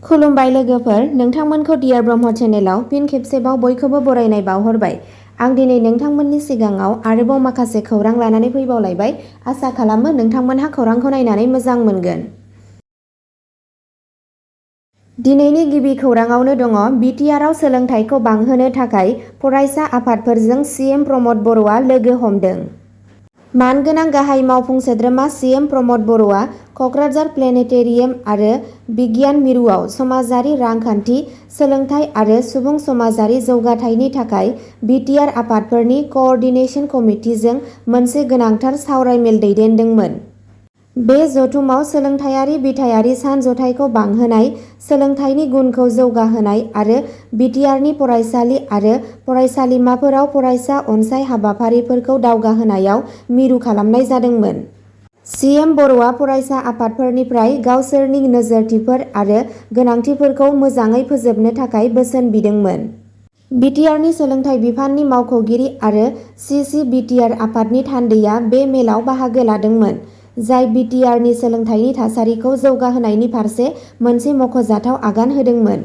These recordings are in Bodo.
खुलुमबाय लोगोफोर, नोंथांमोनखौ डियार ब्रह्म चेनेलाव फिन खेबसेबाव बयखौबो बरायनाय बावहरबाय। आं दिनै नोंथांमोननि सिगाङाव आरोबाव माखासे खौरां लानानै फैबावलायबाय। आसा खालामो नोंथांमोनहा खौरांखौ नायनानै मोजां मोनगोन। दिनैनि गिबि खौराङावनो दङ बिटिआरआव सोलोंथाइखौ बांहोनो थाखाय फरायसा आफादफोरजों सीएम प्रमद बर'आ लोगो हमदों। मानगोनां गाहाय मावफुं सोद्रोमा सीएम प्रमद बर'आ क'क्राझार प्लेनेटेरियाम आरो बिगियान मिरुआव समाजारि रांखान्थि, सोलोंथाइ आरो सुबुं समाजारि जौगाथायनि थाखाय बिटिआर आफादफोरनि क'अर्डिनेशन कमिटिजों मोनसे गोनांथार सावरायमेल दैदेनदोंमोन। बे जथुमाव सोलोंथायारि बिथायारि सानज'थाइखौ बांहोनाय, सोलोंथाइनि गुनखौ जौगाहोनाय आरो बिटिआरनि फरायसालि आरो फरायसालिमाफोराव फरायसा अनसाइ हाबाफारिफोरखौ दावगाहोनायाव मिरु खालामनाय जादोंमोन। सीएम बर'आ फरायसा आफादफोरनिफ्राय गावसोरनि नोजोरथिफोर आरो गोनांथिफोरखौ मोजाङै फोजोबनो थाखाय बोसोन बिदोंमोन। बिटिआरनि सोलोंथाइ बिफाननि मावख'गिरि आरो सि बिटिआर आफादनि थान्दैया बे मेलाव बाहागो लादोंमोन, जाय बिटिआरनि सोलोंथाइनि थासारिखौ जौगाहोनायनि फारसे मोनसे मख'जाथाव आगान होदोंमोन।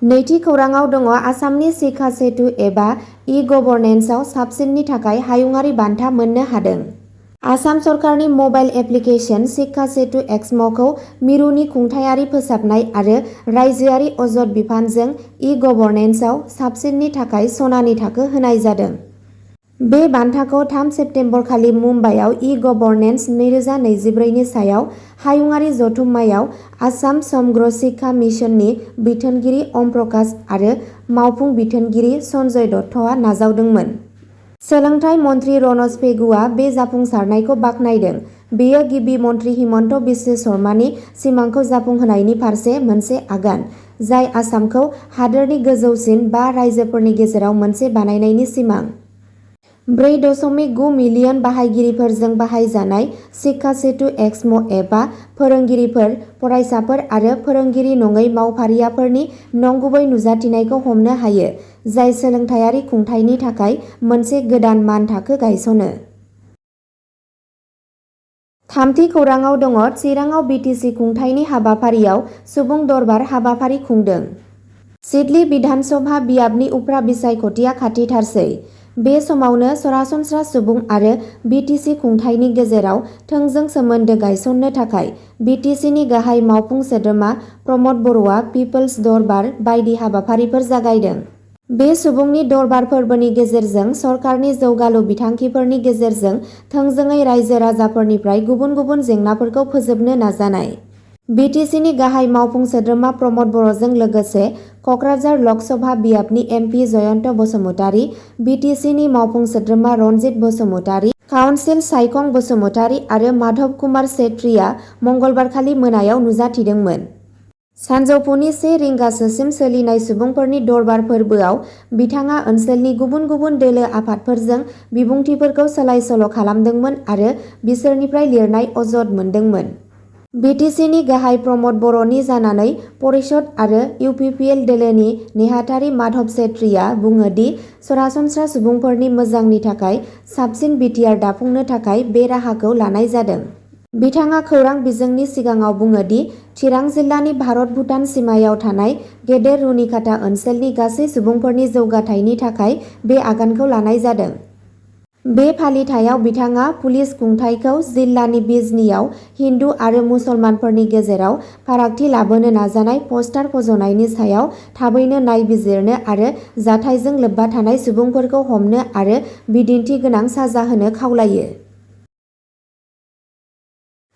नैथि खौराङाव दङ आसामनि शिक्षा सेतु एबा इ-गभर्नेन्सआव साबसिननि थाखाय हायुङारि बान्था मोननो हादों। आसाम सरकारनि मबाइल एप्लिकेशन शिक्षा सेतु एक्सम'खौ मिरुनि खुंथायारि फोसाबनाय आरो रायजोआरि अजद बिफानजों इ-गभर्नेन्सआव साबसिननि थाखाय सनानि थाखो होनाय जादों। बे बान्थाखौ 3 सेप्तेम्बर खालि मुम्बाइआव इ-गभर्नेन्स 2024 नि सायाव हायुङारि जथुम्मायाव आसाम समग्र शिक्षा मिशननि बिथोनगिरि अम प्रकाश आरो मावफुं बिथोनगिरि सन्जय दत्तआ नाजावदोंमोन। सोलोंथाइ मन्थ्रि रनज पेगुआ बे जाफुंसारनायखौ बाख्नायदों। बेयो गिबि मन्थ्रि हिमन्त बिश्व शर्मानि सिमांखौ जाफुंहोनायनि फारसे मोनसे आगान, जाय आसामखौ हादोरनि गोजौसिन 5 रायजोफोरनि गेजेराव मोनसे बानायनायनि सिमां। 4.9 मिलियन बाहायगिरिफोरजों बाहायजानाय शिक्षा सेतु एक्सम' एपआ फोरोंगिरिफोर, फरायसाफोर आरो फोरोंगिरि नङै मावफारियाफोरनि नंगुबै नुजाथिनायखौ हमनो हायो, जाय सोलोंथायारि खुंथायनि थाखाय मोनसे गोदान मानथाखो गायसनो। थामथि खौराङाव दङ चिराङाव बिटिसि खुंथायनि हाबाफारियाव सुबुं दरबार हाबाफारि खुंदों। सिडली बिधानसभा बियाबनि उफ्रा बिसायख'थिया खाथिथारसै। बे समावनो सरासनस्रा सुबुं आरो बिटिसि खुंथायनि गेजेराव थोंजों सोमोन्दो गायसननो थाखाय बिटिसिनि गाहाय मावफुं सोद्रोमा प्रमद बर'आ पिपल्स दरबार बायदि हाबाफारिफोर जागायदों। बे सुबुंनि दरबार फोरबोनि गेजेरजों सरकारनि जौगालु बिथांखिफोरनि गेजेरजों थोंजोङै रायजो राजाफोरनिफ्राय गुबुन गुबुन जेंनाफोरखौ फोजोबनो नाजानाय। बिटिसिनि गाहाय मावफुं सोद्रोमा प्रमद बर'जों लोगोसे क'क्राझार लकसभा बियाबनि एमपि जयन्त बसुमतारी, बिटिसिनि मावफुं सोद्रोमा रनजित बसुमतारी, काउन्सिल सायखं बसुमतारी आरो माधव कुमार सेत्रीआ मंगलबारखालि मोनायाव नुजाथिदोंमोन। सानजौफुनि 1 रिंगासोसिम सोलिनाय सुबुंफोरनि दरबार फोरबोआव बिथाङा ओनसोलनि गुबुन गुबुन दोलो आफादफोरजों बिबुंथिफोरखौ सोलाय-सोल' खालामदोंमोन आरो बिसोरनिफ्राय लिरनाय अजद मोनदोंमोन। बिटिसिनि गाहाय प्रमद बर'नि जानानै परिषद आरो UPPL दोलोनि नेहाथारि माधव सेत्रीआ बुङो दि सरासनस्रा सुबुंफोरनि मोजांनि थाखाय साबसिन बिटिआर दाफुंनो थाखाय बे राहाखौ लानाय जादों। बिथाङा खौरां बिजोंनि सिगाङाव बुङो दि चिरां जिल्लानि भारत-भुटान सिमायाव थानाय गेदेर रुनिकाटा ओनसोलनि गासै सुबुंफोरनि जौगाथायनि थाखाय बे आगानखौ लानाय जादों। बे फालिथायाव बिथाङा पुलिस खुंथायखौ जिल्लानि बिजनीआव हिन्दु आरो मुसलमानफोरनि गेजेराव फारागथि लाबोनो नाजानाय पस्टार फज'नायनि सायाव थाबैनो नायबिजिरनो आरो जाथायजों लोब्बा थानाय सुबुंफोरखौ हमनो आरो बिदिन्थि गोनां साजा होनो खावलायो।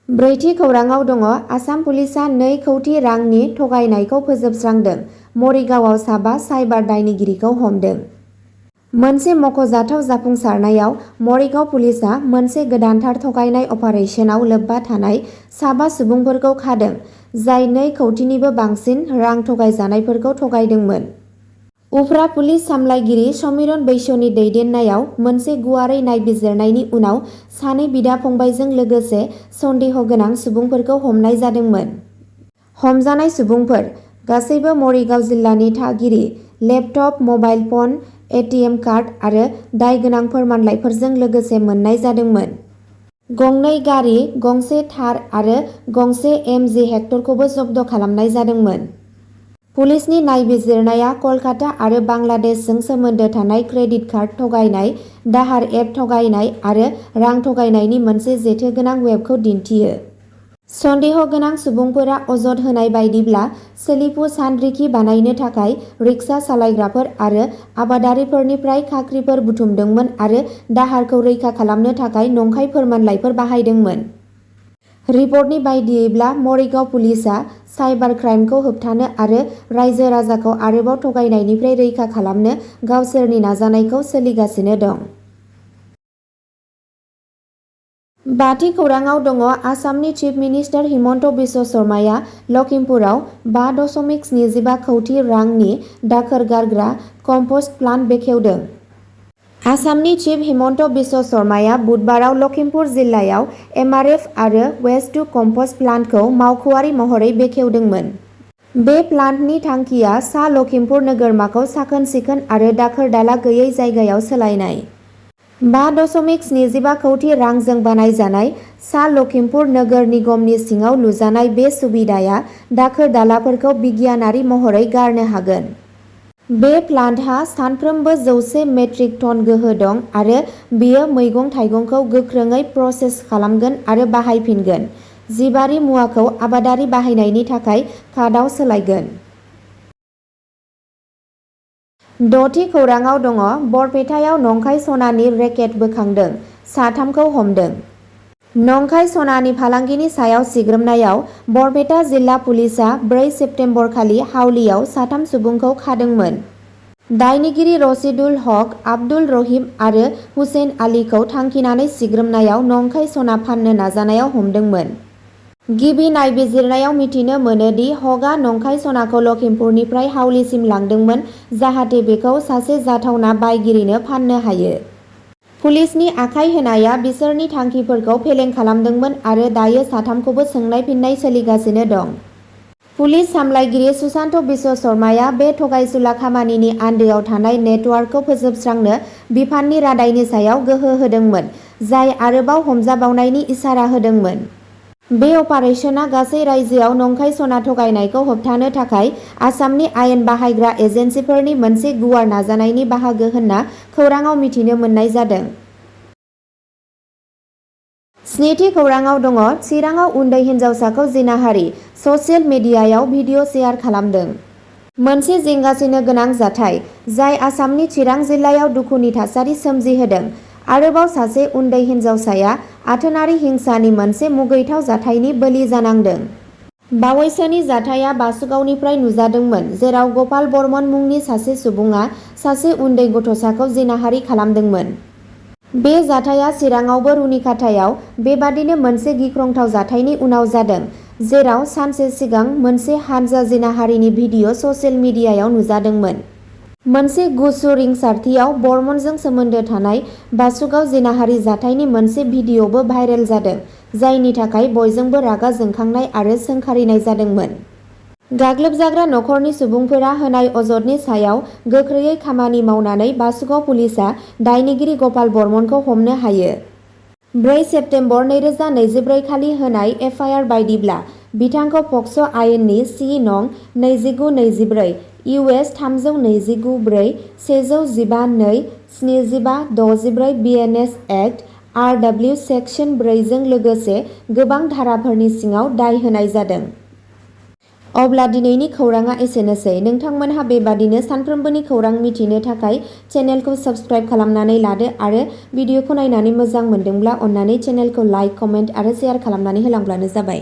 ब्रैथि खौराङाव दङ आसाम पुलिसआ 2 कौटि रांनि थगायनायखौ फोजोबस्रांदों। मरिगावआव साबा साइबार दायनिगिरिखौ हमदों। मोनसे मख'जाथाव जाफुंसारनायाव मरिगाव पुलिसआ मोनसे गोदानथार थगायनाय अपारेसनाव लोब्बा थानाय साबा सुबुंफोरखौ खादों, जाय 2 कौटिनिबो बांसिन रां थगायजानायफोरखौ थगायदोंमोन। उफ्रा पुलिस सामलायगिरि समिरन बैश्यनि दैदेननायाव मोनसे गुवारै नायबिजिरनायनि उनाव सानै बिदा-फंबायजों लोगोसे सन्देह गोनां सुबुंफोरखौ हमनाय जादोंमोन। हमजानाय सुबुंफोर गासैबो मरिगाव जिल्लानि थागिरि, laptop, mobile phone, ATM card आरो दाय गोनां फोरमानलाइफोरजों लोगोसे मोननाय जादोंमोन। गंनै गारि, गंसे थार आरो गंसे MG हेक्टरखौबो जब्द खालामनाय जादोंमोन। पुलिसनि नायबिजिरनाया कलकाता आरो बांलादेशजों सोमोन्दो थानाय क्रेडिट कार्ड थगायनाय, दाहार एप थगायनाय आरो रां थगायनायनि मोनसे जेथोगोनां वेबखौ दिन्थियो। सन्देह गोनां सुबुंफोरा अजद होनाय बायदिब्ला सोलिफु सानरिखि बानायनो थाखाय रिक्सा सालायग्राफोर आरो आबादारिफोरनिफ्राय खाख्रिफोर बुथुमदोंमोन आरो दाहारखौ रैखा खालामनो थाखाय नंखाय फोरमानलाइफोर बाहायदोंमोन। रिपर्टनि बायदियैब्ला मरिगाव पुलिसआ साइबार क्राइमखौ होबथानो आरो रायजो राजाखौ आरोबाव थगायनायनिफ्राय रैखा खालामनो गावसोरनि नाजानायखौ सोलिगासिनो दं। बाथि खौराङाव दङ आसामनि चिफ मिनिस्टार हिमन्त बिश्व शर्माया लखिमपुराव 5.75 कौटि रांनि दाखोर गारग्रा कम्पस्ट प्लान्ट बेखेवदों। आसामनि चिफ हिमन्त बिश्व शर्माया बुधबाराव लखिमपुर जिल्लायाव MRF आरो वेस्ट टु कम्पस्ट प्लान्टखौ मावख'आरि महरै बेखेवदोंमोन। बे प्लान्टनि थांखिया सा लखिमपुर नोगोरमाखौ साखोन-सिखोन आरो दाखोर-दाला गैयै जायगायाव सोलायनाय। 5.75 कौटि रांजों बानायजानाय सा लखिमपुर नोगोर निगमनि सिङाव लुजानाय बे सुबिदाया दाखोर-दालाफोरखौ बिगियानारि महरै गारनो हागोन। बे प्लान्टहा सानफ्रोमबो 100 मेट्रिक टन गोहो दं आरो बेयो मैगं-थाइगंखौ गोख्रोङै प्रसेस खालामगोन आरो बाहायफिनगोन। जिबारि मुवाखौ आबादारि बाहायनायनि थाखाय काटआव सोलायगोन। द'थि खौराङाव दङ बरपेटायाव नंखाय सनानि रेकेट बोखांदों, साथामखौ हमदों। नंखाय सनानि फालांगिनि सायाव सिग्रोमनायाव बरपेटा जिल्ला पुलिसआ 4 सेप्तेम्बर खालि हावलियाव साथाम सुबुंखौ खादोंमोन। दायनिगिरि रशिदुल हक, आब्दुल रहिम आरो हुसैन आलीखौ थांखिनानै सिग्रोमनायाव नंखाय सना फाननो नाजानायाव हमदोंमोन। गिबि नायबिजिरनायाव मिथिनो मोनो दि हकआ नंखाय सनाखौ लखिमपुरनिफ्राय हावलिसिम लांदोंमोन जाहाथे बेखौ सासे जाथावना बायगिरिनो फाननो हायो। पुलिसनि आखाय होनाया बिसोरनि थांखिफोरखौ फेलें खालामदोंमोन आरो दायो साथामखौबो सोंनाय-फिननाय सोलिगासिनो दं। पुलिस सामलायगिरि सुशान्त बिश्व शर्माया बे थगायसुला खामानिनि आन्दोआव थानाय नेटवार्कखौ फोजोबस्रांनो बिफाननि रादायनि सायाव गोहो होदोंमोन, जाय आरोबाव हमजाबावनायनि इसारा होदोंमोन। बे अपारेशना गासै रायजोआव नंखाय सना थगायनायखौ होबथानो थाखाय आसामनि आयेन बाहायग्रा एजेन्सिफोरनि मोनसे गुवार नाजानायनि बाहागो होनना खौराङाव मिथिनो मोननाय जादों। स्निथि खौराङाव दङ चिराङाव उन्दै हिनजावसाखौ जिनाहारि, ससियेल मिडियायाव भिडिअ शेयार खालामदों। मोनसे जिंगासिनो गोनां जाथाय, जाय आसामनि चिरां जिल्लायाव दुखुनि थासारि सोमजिहोदों। आरोबाव सासे उन्दै हिनजावसाया आथोनारि हिंसानि मोनसे मुगैथाव जाथायनि बोलि जानांदों। बावैसोनि जाथाया बासुगावनिफ्राय नुजादोंमोन, जेराव गपाल बर्मन मुंनि सासे सुबुङा सासे उन्दै गथ'साखौ जिनाहारि खालामदोंमोन। बे जाथाया चिराङावबो रुनिखाथायाव बेबादिनो मोनसे गिख्रंथाव जाथायनि उनाव जादों, जेराव सानसे सिगां मोनसे हानजा जिनाहारिनि भिडिअ ससियेल मिडियायाव नुजादोंमोन। मोनसे गुसु रिंसारथियाव बर्मनजों सोमोन्दो थानाय बासुगाव जिनाहारि जाथायनि मोनसे भिडिअबो भाइरेल जादों, जायनि थाखाय बयजोंबो रागा जोंखांनाय आरो सोंखारिनाय जादोंमोन। गाग्लोबजाग्रा नखरनि सुबुंफोरा होनाय अजदनि सायाव गोख्रैयै खामानि मावनानै बासुगाव पुलिसआ दायनिगिरि गपाल बर्मनखौ हमनो हायो। 4 सेप्तेम्बर 2024 खालि होनाय एफआइआर बायदिब्ला बिथांखौ पक्स' आयेननि सि नं 2924, इउएस 329(4), 115(2), 75(64) बिएनएस एक्ट, आरडब्लिउ सेक्सन 4 जों लोगोसे गोबां धाराफोरनि सिङाव दाय होनाय जादों। अब्ला दिनैनि खौराङा एसेनोसै। नोंथांमोनहा बेबादिनो सानफ्रोमबोनि खौरां मिथिनो थाखाय चेनेलखौ साबस्क्राइब खालामनानै लादो आरो भिडिअखौ नायनानै मोजां मोनदोंब्ला अन्नानै चेनेलखौ लाइक, कमेन्ट आरो शेयार खालामनानै होलांब्लानो जाबाय।